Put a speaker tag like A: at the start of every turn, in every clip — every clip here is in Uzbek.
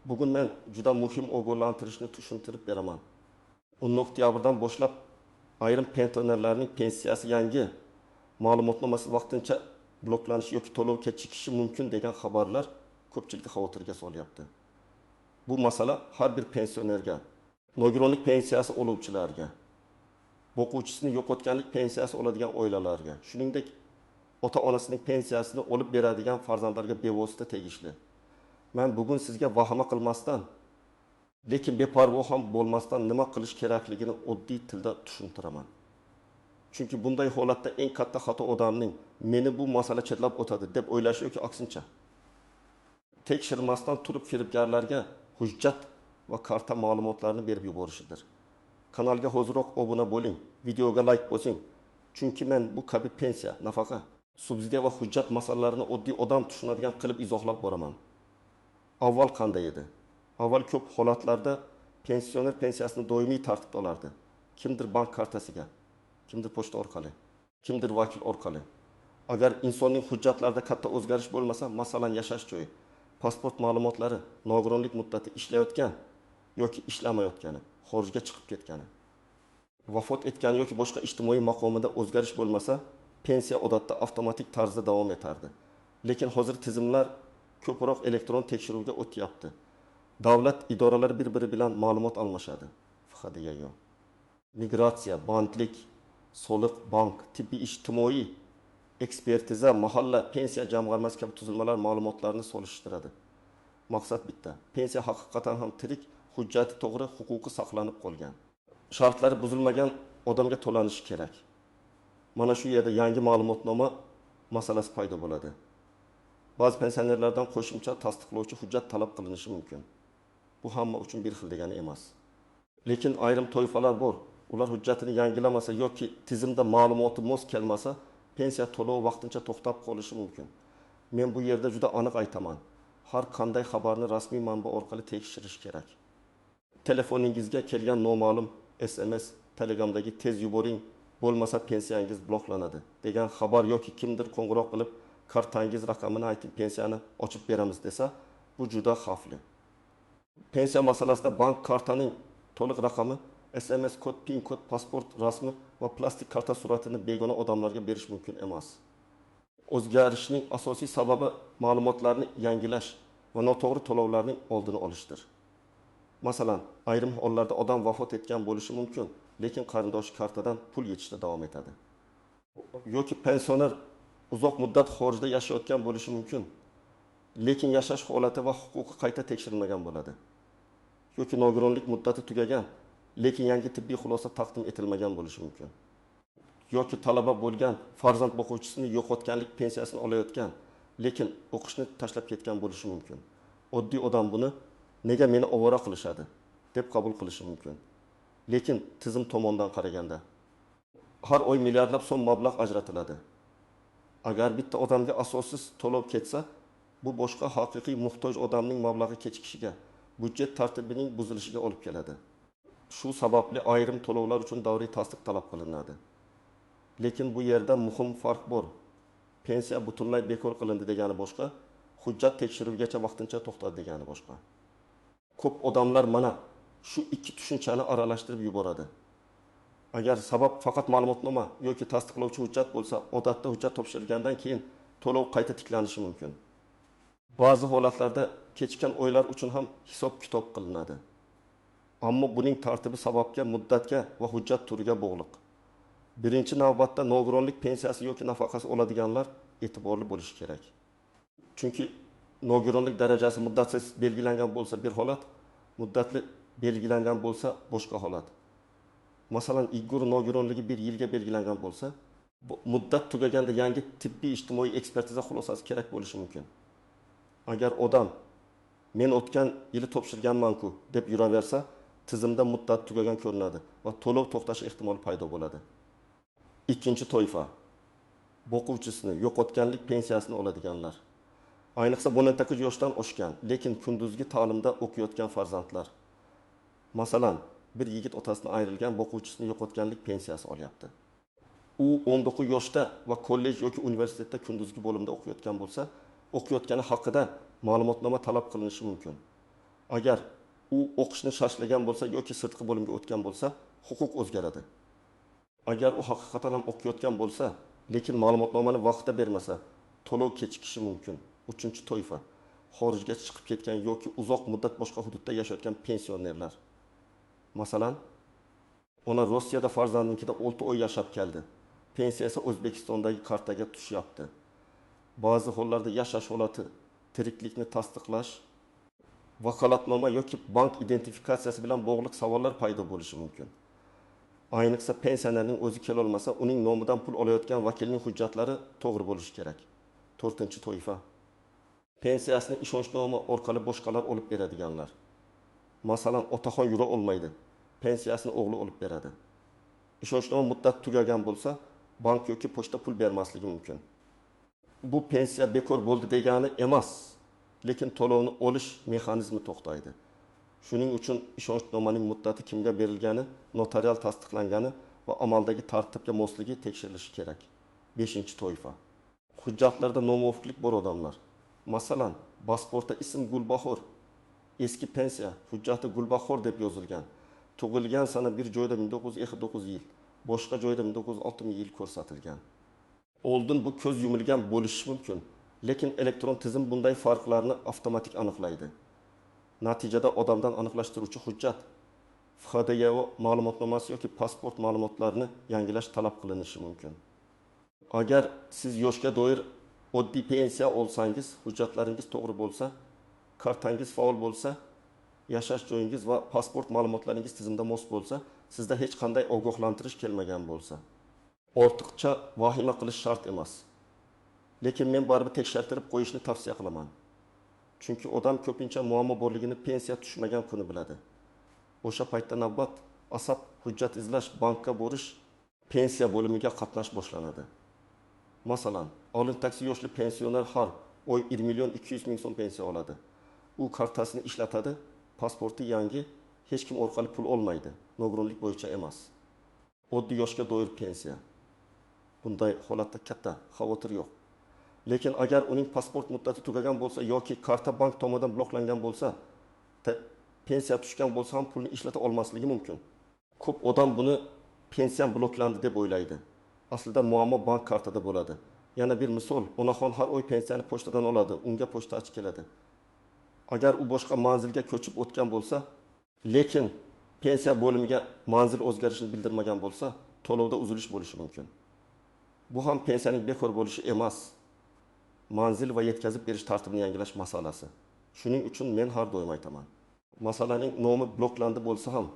A: Bugun men juda muhim ogohlantirishni tushuntirib beraman. 10 oktyabrdan boshlab ayrim pensionerlarning pensiyasi yangi ma'lumotnomasi vaqtincha bloklanishi yoki to'lov kechikishi mumkin degan xabarlar ko'pchilikni xavotirga solyapti. Bu masala har bir pensionerga, nogironlik pensiyasi oluvchilarga, boquvchisini yo'qotganlik pensiyasi oladigan oilalarga, shuningdek ota-onasining pensiyasini olib beradigan farzandlarga bevosita tegishli. Men bugun sizga vahima qilmasdan, lekin beparvo ham bo'lmasdan nima qilish kerakligini oddiy tilda tushuntiraman. Chunki bunday holatda eng katta xato odamning meni bu masala chetlab o'tadi deb o'ylashi yoki aksincha. Tekshirmasdan turib firibgarlarga hujjat va karta ma'lumotlarini berib yuborishidir. Kanalga hoziroq obuna bo'ling, videoga like bosing. Chunki men bu kabi pensiya, nafaqa, subsidiya va hujjat masalalarini oddiy odam tushunadigan qilib izohlab boraman. Avval qanday edi? Avval ko'p holatlarda pensioner pensiyasini doimiy tartibda olardi. Kimdir bank kartasiga, kimdir pochta orqali, kimdir vakil orqali. Agar insonning hujjatlarida katta o'zgarish bo'lmasa, masalan yashash joyi, pasport ma'lumotlari, nogironlik muddati, ishlayotgan yoki ishlamayotgani, xorijga chiqib ketgani, vafot etgani yoki boshqa ijtimoiy maqomida o'zgarish bo'lmasa, pensiya odatda avtomatik tarzda davom etardi. Lekin hozir tizimlar ko'proq elektron tekshiruvga o'tyapti. Davlat idoralari bir-biri bilan ma'lumot almashadi. FHDYO, migratsiya, bandlik, soliq, bank, tibbiy ijtimoiy ekspertiza, mahalla, pensiya jamg'armasi kabi tuzilmalar ma'lumotlarni solishtiradi. Maqsad bitta: pensiya haqiqatan ham tirik, hujjati to'g'ri, huquqi saqlanib qolgan. Shartlari buzilmagan odamga to'lanishi kerak. Mana shu yerda yangi ma'lumotnoma masalasi paydo bo'ladi. Ba'zi pensionerlardan qo'shimcha tasdiqlovchi hujjat talab qilinishi mumkin. Bu hamma uchun bir xil degani emas. Lekin ayrim toifalar bor. Ular hujjatini yangilamasa yoki tizimda ma'lumoti mos kelmasa, pensiya to'lovi vaqtincha to'xtab qolishi mumkin. Men bu yerda juda aniq aytaman. Har qanday xabarni rasmiy manba orqali tekshirish kerak. Telefoningizga kelgan noma'lum SMS, Telegramdagi tez yuboring, bo'lmasa pensiyangiz bloklanadi degan xabar yoki kimdir qo'ng'iroq qilib kartangiz raqamini aytib pensiyani ochib beramiz desa, bu juda xavfli. Pensiya masalasida bank kartaning to'liq raqami, SMS kod, PIN kod, pasport rasmi va plastik karta suratini begona odamlarga berish mumkin emas. O'zgarishning asosiy sababi ma'lumotlarni yangilash va noto'g'ri to'lovlarning oldini olishdir. Masalan, ayrim hollarda odam vafot etgan bo'lishi mumkin, lekin qarindoshi kartadan pul yechishda davom etadi. Yoki pensioner uzoq muddat xorijda yashayotgan bo'lishi mumkin, lekin yashash holati va huquqi qayta tekshirilmagan bo'ladi. Yoki nogironlik muddati tugagan, lekin yangi tibbiy xulosa taqdim etilmagan bo'lishi mumkin. Yoki talaba bo'lgan farzand boquvchisini yo'qotganlik pensiyasini olayotgan, lekin o'qishni tashlab ketgan bo'lishi mumkin. Oddiy odam buni nega meni ovora qilishadi deb qabul qilishi mumkin. Lekin tizim tomonidan qaraganda har oy milliardlab so'm mablag' ajratiladi. Agar bitta odamga asossiz to'lov ketsa, bu boshqa haqiqiy muhtoj odamning mablag'i kechikishiga, budjet tartibining buzilishiga olib keladi. Shu sababli ayrim to'lovlar uchun davriy tasdiq talab qilinadi. Lekin bu yerda muhim farq bor. Pensiya butunlay bekor qilindi degani boshqa, hujjat tekshiruvgacha vaqtincha to'xtadi degani boshqa. Ko'p odamlar mana shu ikki tushunchani aralashtirib yuboradi. Agar sabab faqat ma'lumotnoma yoki tasdiqlovchi hujjat bo'lsa, odatda hujjat topshirilgandan keyin to'lov qayta tiklanishi mumkin. Ba'zi holatlarda kechikkan oylar uchun ham hisob-kitob qilinadi. Ammo buning tartibi sababga, muddatga va hujjat turiga bog'liq. Birinchi navbatda nogironlik pensiyasi yoki nafaqasi oladiganlar e'tiborli bo'lishi kerak. Chunki nogironlik darajasi muddatsiz belgilangan bo'lsa bir holat, muddatli belgilangan bo'lsa boshqa holat. Masalan, Igor nogironligi bir yilga belgilangan bo'lsa, muddat tugaganda yangi tibbiy ijtimoiy ekspertiza xulosasi kerak bo'lishi mumkin. Agar odam men o'tgan yili topshirganman-ku deb yuraversa, tizimda muddat tugagan ko'rinadi va to'lov to'xtash ehtimoli paydo bo'ladi. Ikkinchi toifa boquvchisini yo'qotganlik pensiyasini oladiganlar. Ayniqsa 18 yoshdan oshgan, lekin kunduzgi ta'limda o'qiyotgan farzandlar. Masalan, bir yigit otasidan ayrilgan, boquvchisini yo'qotganlik pensiyasi olyapti. U 19 yoshda va kollej yoki universitetda kunduzgi bo'limda o'qiyotgan bo'lsa, o'qiyotgani haqida ma'lumotnoma talab qilinishi mumkin. Agar u o'qishni shoshlagan bo'lsa yoki sirtqi bo'limga o'tgan bo'lsa, huquq o'zgaradi. Agar u haqiqatan ham o'qiyotgan bo'lsa, lekin ma'lumotnomani vaqtida bermasa, to'lov kechikishi mumkin. Uchinchi toifa: xorijga chiqib ketgan yoki uzoq muddat boshqa hududda yashayotgan pensionerlar. Masalan, ona Rossiyada farzandinikida 6 oy yashab keldi. Pensiya esa O'zbekistondagi kartaga tushyapti. Ba'zi hollarda yashash holati, tiriklikni tasdiqlash, vakolatnoma yoki bank identifikatsiyasi bilan bog'liq savollar paydo bo'lishi mumkin. Ayniqsa pensionerning o'zi kelolmasa, uning nomidan pul olayotgan vakilning hujjatlari to'g'ri bo'lishi kerak. To'rtinchi toifa: pensiyasini ishonchnoma orqali boshqalar olib beradiganlar. Masalan, otaxon yura olmaydi, pensiyasini o'g'li olib beradi. Ishonchnoma muddat tugagan bo'lsa, bank yoki pochta pul bermasligi mumkin. Bu pensiya bekor bo'ldi degani emas, lekin to'lovni olish mexanizmi to'xtaydi. Shuning uchun ishonchnomaning muddati kimga berilgani, notarial tasdiqlangani va amaldagi tartibga mosligi tekshirilishi kerak. Beshinchi toifa: hujjatlarda nomuvofiqlik bor odamlar. Masalan, pasportda ism Gulbahor, eski pensiya hujjati Gulbahor deb yozilgan. Tug'ilgan sana bir joyda 1959 yil, boshqa joyda 1960 yil ko'rsatilgan. Oldin bu ko'z yumilgan bo'lishi mumkin, lekin elektron tizim bunday farqlarni avtomatik aniqlaydi. Natijada odamdan aniqlashtiruvchi hujjat, FHDYO ma'lumotnomasi yoki pasport ma'lumotlarini yangilash talab qilinishi mumkin. Agar siz yoshga doir oddiy pensiya olsangiz, hujjatlaringiz to'g'ri bo'lsa, kartangiz faol bo'lsa, yashash joyingiz va pasport ma'lumotlaringiz tizimda mos bo'lsa, sizda hech qanday ogohlantirish kelmagan bo'lsa, ortiqcha vahima qilish shart emas. Lekin men baribir tekshirtirib qo'yishni tavsiya qilaman. Chunki odam ko'pincha muammo borligini pensiya tushmagan kuni biladi. O'sha paytda navbat, asab, hujjat izlash, bankka borish, pensiya bo'limiga qatnash boshlanadi. Masalan, olin taksi yoshli pensioner har oy 1 million 200 ming so'm pensiya oladi. U kartasini ishlatadi, pasporti yangi, hech kim orqali pul olmaydi, nogironlik bo'yicha emas. Oddiy yoshga doir pensiya. Bunday holatda katta xavotir yo'q. Lekin agar uning pasport muddati tugagan bo'lsa yoki karta bank tomonidan bloklangan bo'lsa, pensiya tushgan bo'lsa ham pulni ishlata olmasligi mumkin. Ko'p odam buni pensiyam bloklandi deb o'ylaydi. Aslida muammo bank kartada bo'ladi. Yana bir misol, onaxon har oy pensiyani pochtadan oladi, unga pochtachi keladi. Agar u boshqa manzilga ko'chib o'tgan bo'lsa, lekin pensiya bo'limiga manzil o'zgarishini bildirmagan bo'lsa, to'lovda uzilish bo'lishi mumkin. Bu ham pensiyaning bekor bo'lishi emas, manzil va yetkazib berish tartibini yangilash masalasi. Shuning uchun men har doim aytaman. Masalaning nomi bloklandi bo'lsa ham,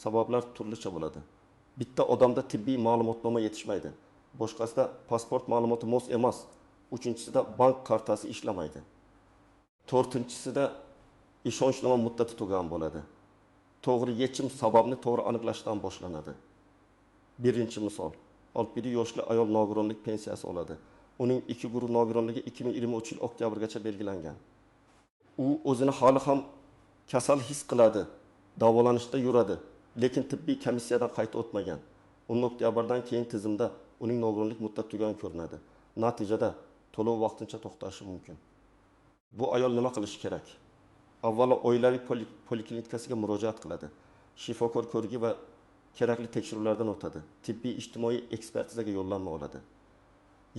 A: sabablar turlicha bo'ladi. Bitta odamda tibbiy ma'lumotnoma yetishmaydi, boshqasida pasport ma'lumoti mos emas, uchinchisida bank kartasi ishlamaydi. To'rtinchisida ishonchnoma muddati tugagan bo'ladi. To'g'ri yechim sababni to'g'ri aniqlashdan boshlanadi. Birinchi misol: 61 yoshli ayol nogironlik pensiyasi oladi. Uning 2 guruh nogironligi 2023 yil oktyabrgacha belgilangan. U o'zini hali ham kasal his qiladi, davolanishda yuradi, lekin tibbiy komissiyadan qayta o'tmagan. 10 oktyabrdan keyin tizimda uning nogironlik muddati tugagan ko'rinadi. Natijada to'lov vaqtincha to'xtashi mumkin. Bu ayol nima qilishi kerak? Avvalo oilaviy poliklinikasiga murojaat qiladi. Shifokor ko'rigi va kerakli tekshiruvlardan o'tadi. Tibbiy ijtimoiy ekspertizaga yo'llanma oladi.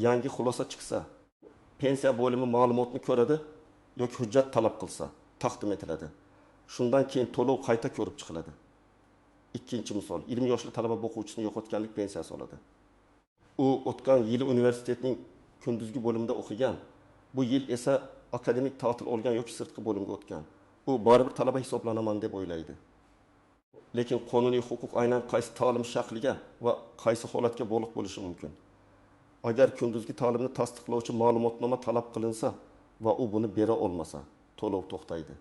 A: Yangi xulosa chiqsa, pensiya bo'limi ma'lumotni ko'radi yoki hujjat talab qilsa, taqdim etiladi. Shundan keyin to'lov qayta ko'rib chiqiladi. Ikkinchi misol, 20 yoshli talaba o'quvchisini yo'qotganlik pensiyasi oladi. U o'tgan yili universitetning kunduzgi bo'limida o'qigan. Bu yil esa akademik ta'til olgan yoki sirtqi bo'limga o'tgan. U baribir talaba hisoblanaman deb o'ylaydi. Lekin qonuniy huquq aynan qaysi ta'lim shakliga va qaysi holatga bog'liq bo'lishi mumkin. Agar kunduzgi ta'limni tasdiqlovchi ma'lumotnoma talab qilinsa va u buni bera olmasa, to'lov to'xtaydi.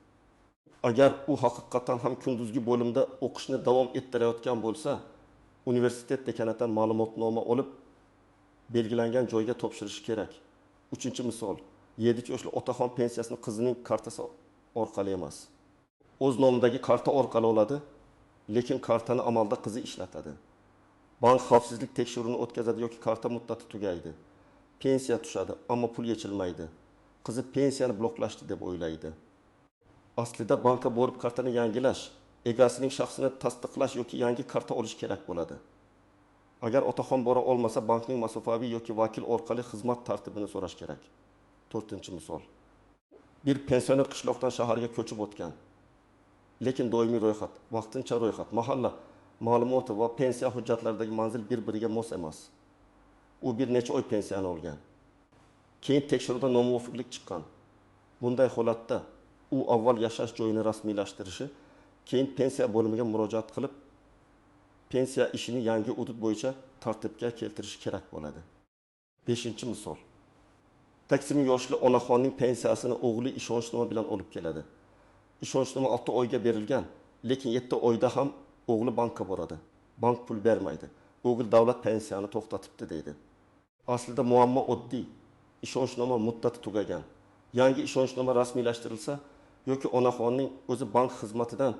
A: Agar u haqiqatan ham kunduzgi bo'limda o'qishni davom ettirayotgan bo'lsa, universitet dekanatdan ma'lumotnoma olib belgilangan joyga topshirishi kerak. Uchinchi misol, 7 yoshli otaxon pensiyasini qizining kartasi orqali emas, o'z nomidagi karta orqali oladi, lekin kartani amalda qizi ishlatadi. Bank xavfsizlik tekshiruvini o'tkazadi yoki karta muddati tugaydi. Pensiya tushadi, ammo pul yechilmaydi. Qizi pensiyani bloklashdi deb o'ylaydi. Aslida bankka borib kartani yangilash, egasining shaxsini tasdiqlash yoki yangi karta olish kerak bo'ladi. Agar otaxon bora olmasa, bankning masofaviy yoki vakil orqali xizmat tartibini so'rash kerak. To'rtinchi misol. Bir pensioner qishloqdan shaharga ko'chib o'tgan. Lekin doimiy ro'yxat, vaqtincha ro'yxat, mahalla ma'lumoti va pensiya hujjatlaridagi manzil bir-biriga mos emas. U bir necha oy pensiyani olgan. Keyin tekshiruvda nomuvofiqlik chiqqan. Bunday holatda u avval yashash joyini rasmiylashtirishi, keyin pensiya bo'limiga murojaat qilib, pensiya ishini yangi hudud bo'yicha tartibga keltirishi kerak bo'ladi. Beshinchi misol. Taksim yoshli onaxonning pensiyasini o'g'li ishonchnoma bilan olib keladi. Ishonchnoma 6 oyga berilgan, lekin 7 oyda ham o'g'li bankka boradi. Bank pul bermaydi. O'g'il davlat pensiyani to'xtatibdi deydi. Aslida muammo oddiy. Ishonchnoma muddati tugagan. Yangi ishonchnoma rasmiylashtirilsa yoki onaxonning o'zi bank xizmatidan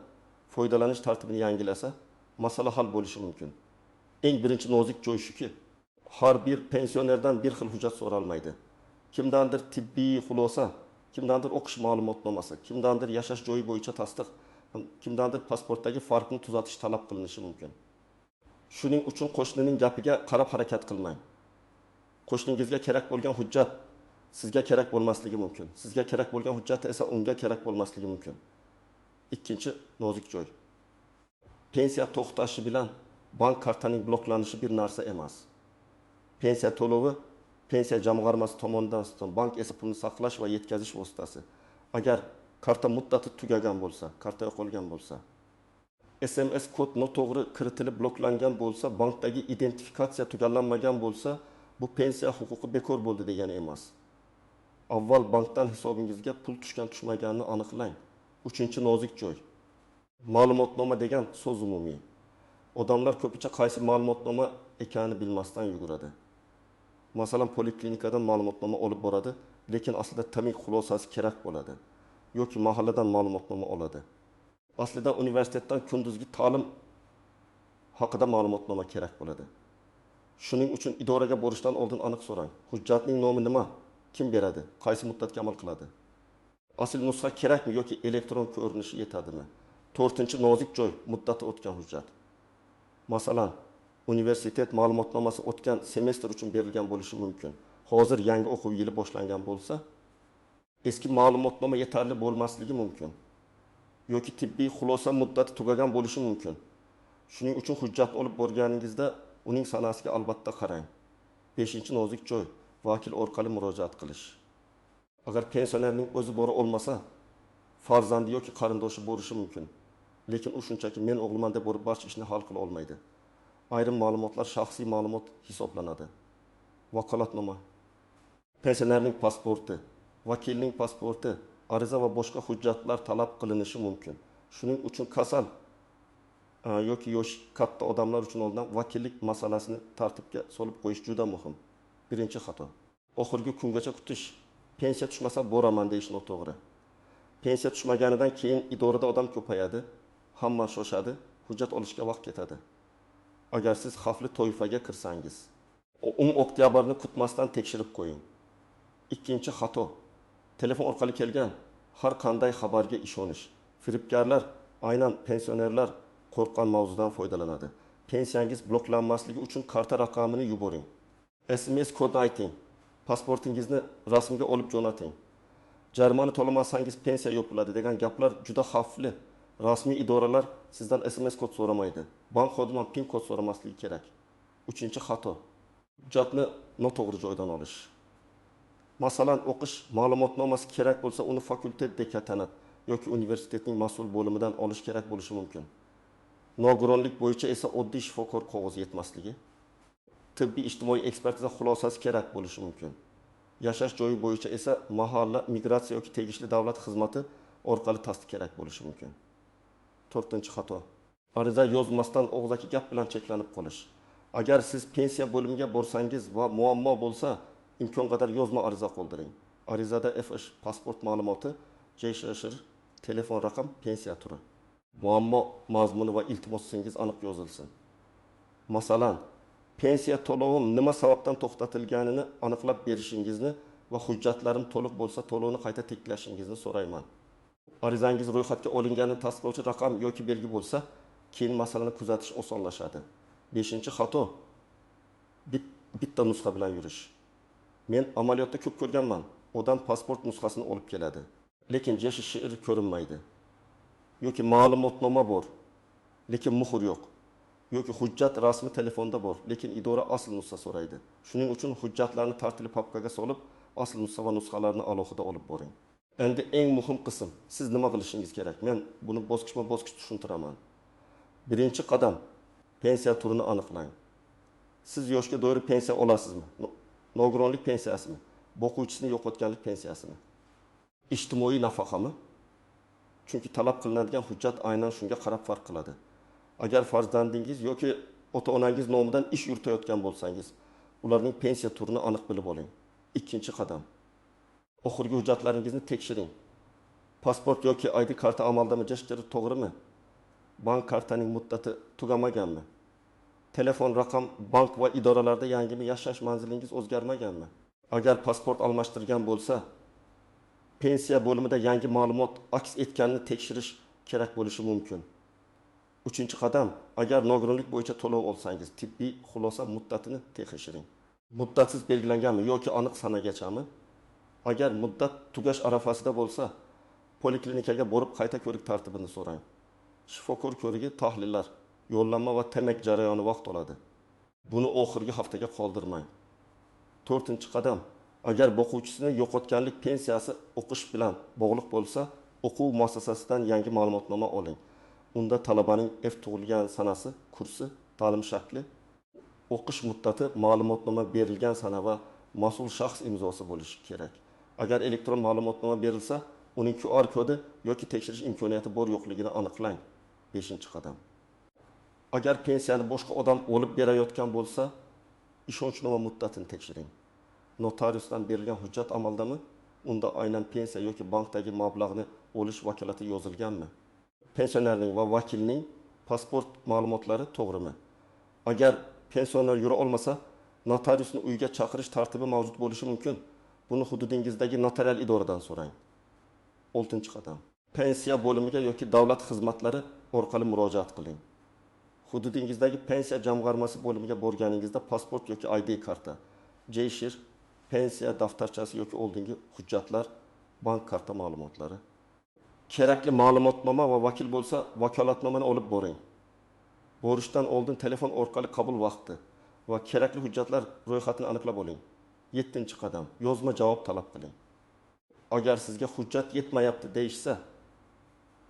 A: foydalanish tartibini yangilasa, masala hal bo'lishi mumkin. Eng birinchi nozik joy shuki, har bir pensionerdan bir xil hujjat so'ralmaydi. Kimdandir tibbiy xulosa, kimdandir o'qish ma'lumotnomasi, kimdandir yashash joyi bo'yicha tasdiq, kimdandir pasportdagi farqni tuzatish talab qilinishi mumkin. Shuning uchun qo'shnining gapiga qarab harakat qilmang. Qo'shningizga kerak bo'lgan hujjat sizga kerak bo'lmasligi mumkin. Sizga kerak bo'lgan hujjat esa unga kerak bo'lmasligi mumkin. Ikkinchi nozik joy. Pensiya to'xtashi bilan bank kartaning bloklanishi bir narsa emas. Pensiya to'lovi pensiya jamg'armasi tomonidan, bank esa pulni saqlash va yetkazish vositasi. Agar karta muddati tugagan bo'lsa, karta yo'qolgan bo'lsa, SMS kod noto'g'ri kiritilib bloklangan bo'lsa, bankdagi identifikatsiya tugallanmagan bo'lsa, bu pensiya huquqi bekor bo'ldi degani emas. Avval bankdan hisobingizga pul tushgan tushmaganini aniqlang. Uchinchi nozik joy. Ma'lumotnoma degan so'z umumiy. Odamlar ko'pincha qaysi ma'lumotnoma ekanini bilmasdan yuguradi. Masalan, poliklinikadan ma'lumotnoma olib boradi, lekin aslida tamik xulosasi kerak bo'ladi yoki mahalladan ma'lumotnoma oladi. Aslida universitetdan kunduzgi ta'lim haqida ma'lumotnoma kerak bo'ladi. Shuning uchun idoraga borishdan oldin aniq so'rang. Hujjatning nomi nima? Kim beradi? Qaysi muddatga amal qiladi? Asl nusxa kerakmi yoki elektron ko'rinishi yetadimi? To'rtinchi nozik joy muddati o'tgan hujjat. Masalan, universitet ma'lumotnomasi o'tgan semestr uchun berilgan bo'lishi mumkin. Hozir yangi o'quv yili boshlangan bo'lsa, eski ma'lumotnoma yetarli bo'lmasligi mumkin. Yoki tibbiy xulosa muddati tugagan bo'lishi mumkin. Shuning uchun hujjatni olib borganingizda uning sanasiga albatta qarang. Beshinchi nozik joy vakil orqali murojaat qilish. Agar pensionerning o'zi bora olmasa, farzandi yoki qarindoshi borishi mumkin. Lekin u shunchaki men o'g'liman deb borib barcha ishni hal qila olmaydi. Ayrim ma'lumotlar shaxsiy ma'lumot hisoblanadi. Vakolatnoma, pensionerning pasporti, vakilning pasporti, ariza va boshqa hujjatlar talab qilinishi mumkin. Shuning uchun kasal yoki yosh katta odamlar uchun oldin vakillik masalasini tartibga solib qo'yish juda muhim. Birinchi xato. Oxirgi kungacha kutish. Pensiya tushmasa boraman deyish noto'g'ri. Pensiya tushmaganidan keyin idorada odam ko'payadi, hamma shoshadi, hujjat olishga vaqt ketadi. Agar siz xavfli toifaga kirsangiz, 10 oktyabrni kutmasdan tekshirib qo'ying. Ikkinchi xato. Telefon orqali kelgan har qanday xabarga ishonish. Firibgarlar aynan pensionerlar qo'rqqan mavzudan foydalanadi. Pensiyangiz bloklanmasligi uchun karta raqamini yuboring. SMS kodni ayting. Pasportingizni rasmga olib jo'nating. Jarimani to'lamasangiz pensiya yopiladi degan gaplar juda xavfli. Rasmiy idoralar sizdan SMS kod so'ramaydi. Bank xodimi PIN kod so'ramasligi kerak. Uchinchi xato. Hujjatni noto'g'ri joydan olish. Masalan, o'qish ma'lumotnomasi kerak bo'lsa, uni fakultet dekanat yoki universitetning mas'ul bo'limidan olish kerak bo'lishi mumkin. Nogironlik bo'yicha esa oddiy shifokor qog'ozi yetmasligi, tibbiy ijtimoiy ekspertiza xulosasi kerak bo'lishi mumkin. Yashash joyi bo'yicha esa mahalla, migratsiya yoki tegishli davlat xizmati orqali tasdiq kerak bo'lishi mumkin. To'rtinchi xato. Ariza yozmasdan og'zaki gap bilan cheklanib qolish. Agar siz pensiya bo'limiga borsangiz va muammo bo'lsa, imkon qadar yozma ariza qoldiring. Arizada FH pasport ma'lumoti, JSHR, telefon raqam, pensiya turi. Muammo mazmuni va iltimosingiz aniq yozilsin. Masalan, pensiya to'lovim nima sababdan to'xtatilganini aniqlab berishingizni va hujjatlarim to'liq bo'lsa to'lovni qayta tiklashingizni so'rayman. Arizangiz ro'yxatga olinganini tasdiqlovchi raqam yoki belgi bo'lsa, keyin masalani kuzatish osonlashadi. Beshinchi xato: bitta nusxa bilan yurish. Men amaliyotda ko'p ko'rganman: odam pasport nusxasini olib keladi, lekin JShShIR ko'rinmaydi. Yoki ma'lumotnoma bor, lekin muhr yo'q. Yoki hujjat rasmi telefonda bor, lekin idora asl nusxa so'raydi. Shuning uchun hujjatlarni tartibli papkaga solib, asl nusxa va nusxalarni alohida olib boring. Endi eng muhim qism: siz nima qilishingiz kerak? Men buni bosqichma bosqich tushuntiraman. Birinchi qadam: pensiya turini aniqlang. Siz yoshga doir pensiya olasizmi, nogironlik pensiyasimi, boquvchisini yo'qotganlik pensiyasimi, ijtimoiy nafaqami? Chunki talab qilinadigan hujjat aynan shunga qarab farq qiladi. Agar farzandingiz yoki ota onangiz nomidan ish yuritayotgan bo'lsangiz, ularning pensiya turini aniq bilib oling. Ikkinchi qadam: oxirgi hujjatlaringizni tekshiring. Pasport yoki ID karta amaldami, JShShIR to'g'rimi, bank kartaning muddati tugamaganmi, telefon raqam bank va idoralarda yangimi, yashash manzilingiz o'zgarmaganmi? Agar pasport almashtirgan bo'lsa, pensiya bo'limida yangi ma'lumot aks etganini tekshirish kerak bo'lishi mumkin. Uchinchi qadam: agar nogironlik bo'yicha to'lov olsangiz, tibbiy xulosa muddatini tekshiring. Muddatsiz belgilanganmi yoki aniq sanagachami? Agar muddat tugash arafasida bo'lsa, poliklinikaga borib qayta ko'rik tartibini so'rang. Shifokor ko'rigi, tahlillar, yo'llanma va TMK jarayoni vaqt oladi. Buni oxirgi haftaga qoldirmang. To'rtinchi qadam: agar boquvchisini yo'qotganlik pensiyasi o'qish bilan bog'liq bo'lsa, o'quv muassasasidan yangi ma'lumotnoma oling. Unda talabaning F tug'ilgan sanasi, kursi, ta'lim shakli, o'qish muddati, ma'lumotnoma berilgan sana va mas'ul shaxs imzosi bo'lishi kerak. Agar elektron ma'lumotnoma berilsa, uning QR kodi yoki tekshirish imkoniyati bor yo'qligini aniqlang. Beshinchi qadam: agar pensiyani boshqa odam olib berayotgan bo'lsa, ishonchnoma muddatini tekshiring. Notariusdan berilgan hujjat amaldami? Unda aynan pensiya yoki bankdagi mablag'ni olish vakolati yozilganmi? Pensionerning va vakilning pasport ma'lumotlari to'g'rimi? Agar pensioner yura olmasa, notariusni uyga chaqirish tartibi mavjud bo'lishi mumkin. Buni hududingizdagi notarial idoradan so'rang. Oltinchi qadam: pensiya bo'limiga yoki davlat xizmatlari orqali murojaat qiling. Hududingizdagi pensiya jamg'armasi bo'limiga borganingizda pasport yoki ID karta, JShShIR, pensiya daftarchasi yoki oldingi hujjatlar, bank karta ma'lumotlari, kerakli ma'lumotnoma va vakil bo'lsa vakolatnomani olib boring. Borishdan oldin telefon orqali qabul vaqti va kerakli hujjatlar ro'yxatini aniqlab oling. Yettinchi qadam: yozma javob talab qiling. Agar sizga hujjat yetmayapti deyishsa,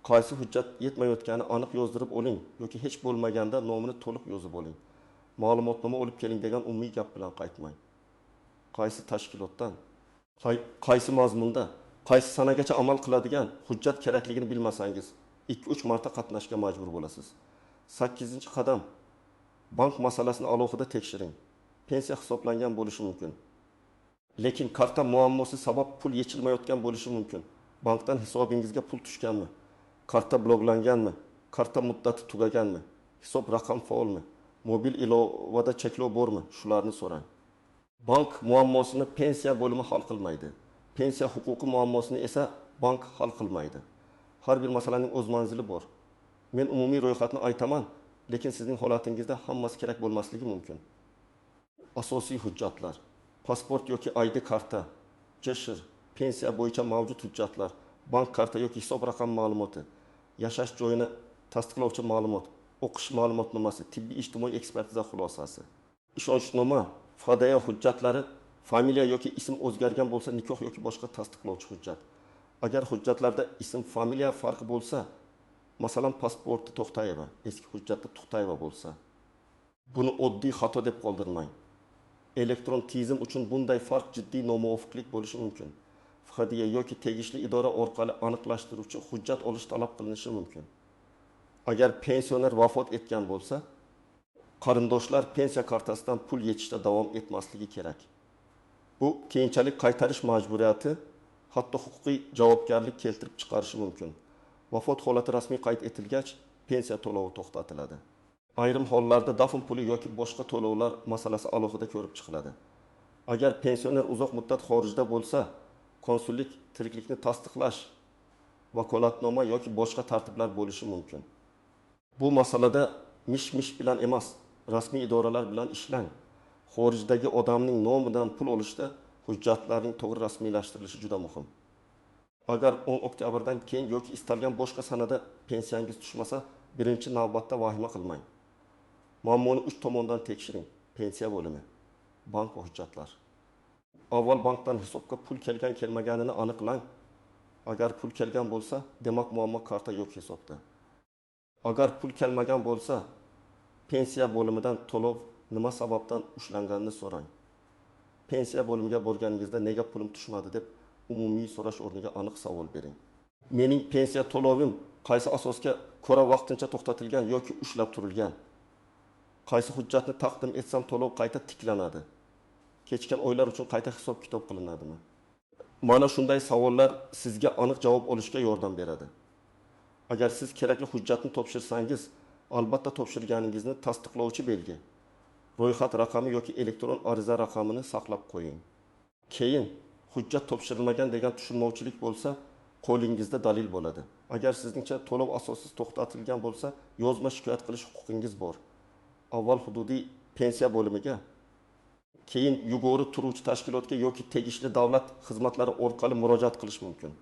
A: qaysi hujjat yetmayotgani aniq yozdirib oling yoki hech bo'lmaganda nomini to'liq yozib oling. Ma'lumotnoma olib keling degan umumiy gap bilan qaytmang. Qaysi tashkilotdan, qaysi mazmunda, qaysi sanagacha amal qiladigan hujjat kerakligini bilmasangiz, 2-3 marta qatnashga majbur bo'lasiz. Sakkizinchi qadam: bank masalasini alohida tekshiring. Pensiya hisoblangan bo'lishi mumkin, lekin karta muammosi sabab pul yechilmayotgan bo'lishi mumkin. Bankdan hisobingizga pul tushganmi? Karta bloklanganmi? Karta muddati tugaganmi? Hisob raqam faolmi? Mobil ilovada cheklov bormi? Shularni so'rang. Bank muammosini pensiya bo'limi hal qilmaydi. Pensiya huquqi muammosini esa bank hal qilmaydi. Har bir masalaning o'z manzili bor. Men umumiy ro'yxatni aytaman, lekin sizning holatingizda hammasi kerak bo'lmasligi mumkin. Asosiy hujjatlar: pasport yoki ID karta, JShShIR, pensiya bo'yicha mavjud hujjatlar, bank karta yoki hisob raqam ma'lumoti, yashash joyini tasdiqlovchi ma'lumot, o'qish ma'lumotnomasi, tibbiy ijtimoiy ekspertiza xulosasi, ishonchnoma, FDA hujjatlari, familiya yoki ism o'zgargan bo'lsa, nikoh yoki boshqa tasdiqlovchi hujjat. Agar hujjatlarda ism, familiya farqi bo'lsa, masalan, pasportda To'xtayeva, eski hujjatda Tuxtayeva bo'lsa, buni oddiy xato deb qoldirmang. Elektron tizim uchun bunday farq jiddiy nomuvofiqlik bo'lishi mumkin. FHDA yoki tegishli idora orqali aniqlashtiruvchi hujjat olish talab qilinishi mumkin. Agar pensioner vafot etgan bo'lsa, qarindoshlar pensiya kartasidan pul yechishda davom etmasligi kerak. Bu keyinchalik qaytarish majburiyati, hatto huquqiy javobgarlik keltirib chiqarishi mumkin. Vafot holati rasmiy qayd etilgach, pensiya to'lovi to'xtatiladi. Ayrim hollarda dafn puli yoki boshqa to'lovlar masalasi alohida ko'rib chiqiladi. Agar pensioner uzoq muddat xorijda bo'lsa, konsullik tiriklikni tasdiqlash vakolatnoma yoki boshqa tartiblar bo'lishi mumkin. Bu masalada mish-mish bilan emas, rasmiy idoralar bilan ishlang. Xorijdagi odamning nomidan pul olishda hujjatlarning to'g'ri rasmiylashtirilishi juda muhim. Agar 10 oktyabrdan keyin yoki istalgan boshqa sanada pensiyangiz tushmasa, birinchi navbatda vahima qilmang. Muammoni 3 tomondan tekshiring: pensiya bo'limi, bank va hujjatlar. Avval bankdan hisobga pul kelgan kelmaganini aniqlang. Agar pul kelgan bo'lsa, demak muammo karta yo'q hisobda. Agar pul kelmagan bo'lsa, pensiya bo'limidan to'lov nima sababdan ushlanganini so'rang. Pensiya bo'limiga borganingizda nega pulim tushmadi deb umumiy so'rash o'rniga aniq savol bering. Mening pensiya to'lovim qaysi asosga ko'ra vaqtincha to'xtatilgan yoki ushlab turilgan? Qaysi hujjatni taqdim etsam to'lov qayta tiklanadi? Kechikkan oylar uchun qayta hisob-kitob qilinadimi? Mana shunday savollar sizga aniq javob olishga yordam beradi. Agar siz kerakli hujjatni topshirsangiz, albatta topshirganingizni tasdiqlovchi belgi, ro'yxat raqami yoki elektron ariza raqamini saqlab qo'ying. Keyin hujjat topshirilmagan degan tushunmovchilik bo'lsa, qo'lingizda dalil bo'ladi. Agar sizningcha to'lov asossiz to'xtatilgan bo'lsa, yozma shikoyat qilish huquqingiz bor. Avval hududiy pensiya bo'limiga, keyin yuqori turuvchi tashkilotga yoki tegishli davlat xizmatlari orqali murojaat qilish mumkin.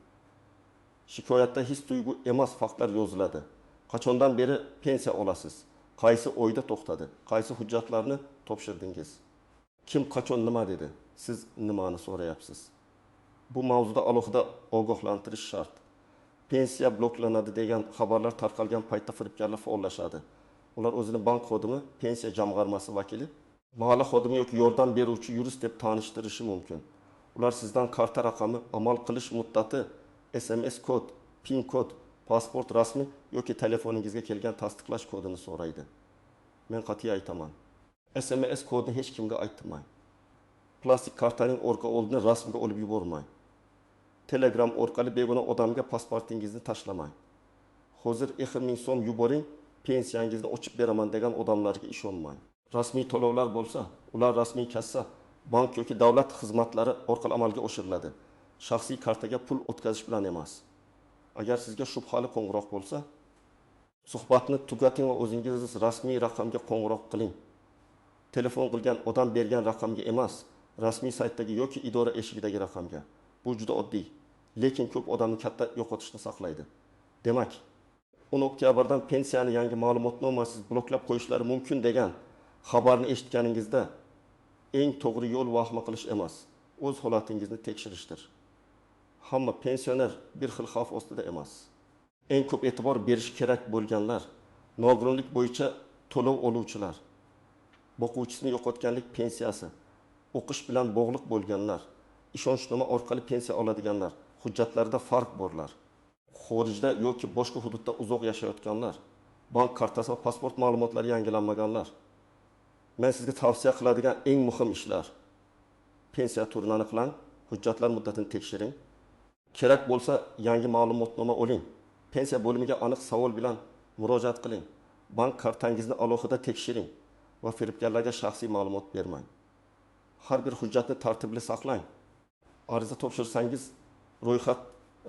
A: Shikoyatda his tuyg'u emas, faktlar yoziladi. Qachondan beri pensiya olasiz? Qaysi oyda to'xtadi? Qaysi hujjatlarni topshirdingiz? Kim qachon nima dedi? Siz nimani so'rayapsiz? Bu mavzuda alohida ogohlantirish shart. Pensiya bloklanadi degan xabarlar tarqalgan paytda firibgarlar faollashadi. Ular o'zini bank xodimi, pensiya jamg'armasi vakili, mahalla xodimi yoki yordam beruvchi yurist deb tanishtirishi mumkin. Ular sizdan karta raqami, amal qilish muddati, SMS kod, PIN kod, pasport rasmi yoki telefoningizga kelgan tasdiqlash kodini so'raydi. Men qat'iy aytaman. SMS kodini hech kimga aytmang. Plastik kartaning orqa oldini rasmga olib yubormang. Telegram orqali begona odamga pasportingizni tashlamang. Hozir 2000 so'm yuboring, pensiyangizni ochib beraman degan odamlarga ishonmang. Rasmiy to'lovlar bo'lsa, ular rasmiy kassa, bank yoki davlat xizmatlari orqali amalga oshiriladi. Shaxsiy kartaga pul o'tkazish bilan emas. Agar sizga shubhali qo'ng'iroq bo'lsa, suhbatni tugating va o'zingiz rasmiy raqamga qo'ng'iroq qiling. Telefon qilgan odam bergan raqamga emas, rasmiy saytdagi yoki idora eshigidagi raqamga. Bu juda oddiy, lekin ko'p odamni katta yo'qotishni saqlaydi. Demak, 10 oktyabrdan pensiyani yangi ma'lumotnomasiz bloklab qo'yishlari mumkin degan xabarni eshitganingizda eng to'g'ri yo'l vahima qilish emas, o'z holatingizni tekshirishdir. Hamma pensioner bir xil xavf ostida emas. Eng ko'p e'tibor berish kerak bo'lganlar, nogironlik bo'yicha to'lov oluvchilar, boquvchisini yo'qotganlik pensiyasi, o'qish bilan bog'liq bo'lganlar, ishonchnoma orqali pensiya oladiganlar, hujjatlarda farq borlar, xorijda yoki boshqa hududda uzoq yashayotganlar, bank kartasi va pasport ma'lumotlari yangilanmaganlar. Men sizga tavsiya qiladigan eng muhim ishlar: pensiya turini aniqlang, hujjatlar muddatini tekshiring, kerak bo'lsa yangi ma'lumotnoma oling, pensiya bo'limiga aniq savol bilan murojaat qiling, bank kartangizni alohida tekshiring va firibgarlarga shaxsiy ma'lumot bermang. Har bir hujjatni tartibli saqlang. Ariza topshirsangiz ro'yxat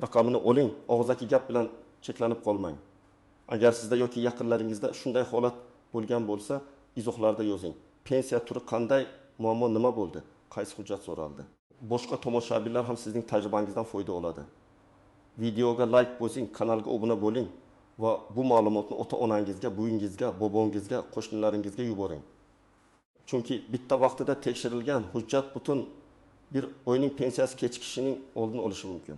A: raqamini oling, og'zaki gap bilan cheklanib qolmang. Agar sizda yoki yaqinlaringizda shunday holat bo'lgan bo'lsa, izohlarda yozing. Pensiya turi qanday, muammo nima bo'ldi, qaysi hujjat so'raldi? Boshqa tomoshabinlar ham sizning tajribangizdan foyda oladi. Videoga like bosing, kanalga obuna bo'ling va bu ma'lumotni ota-onangizga, buvingizga, bobongizga, qo'shnilaringizga yuboring. Chunki bitta vaqtida tekshirilgan hujjat butun bir oyning pensiyasi kechikishining oldini olishi mumkin.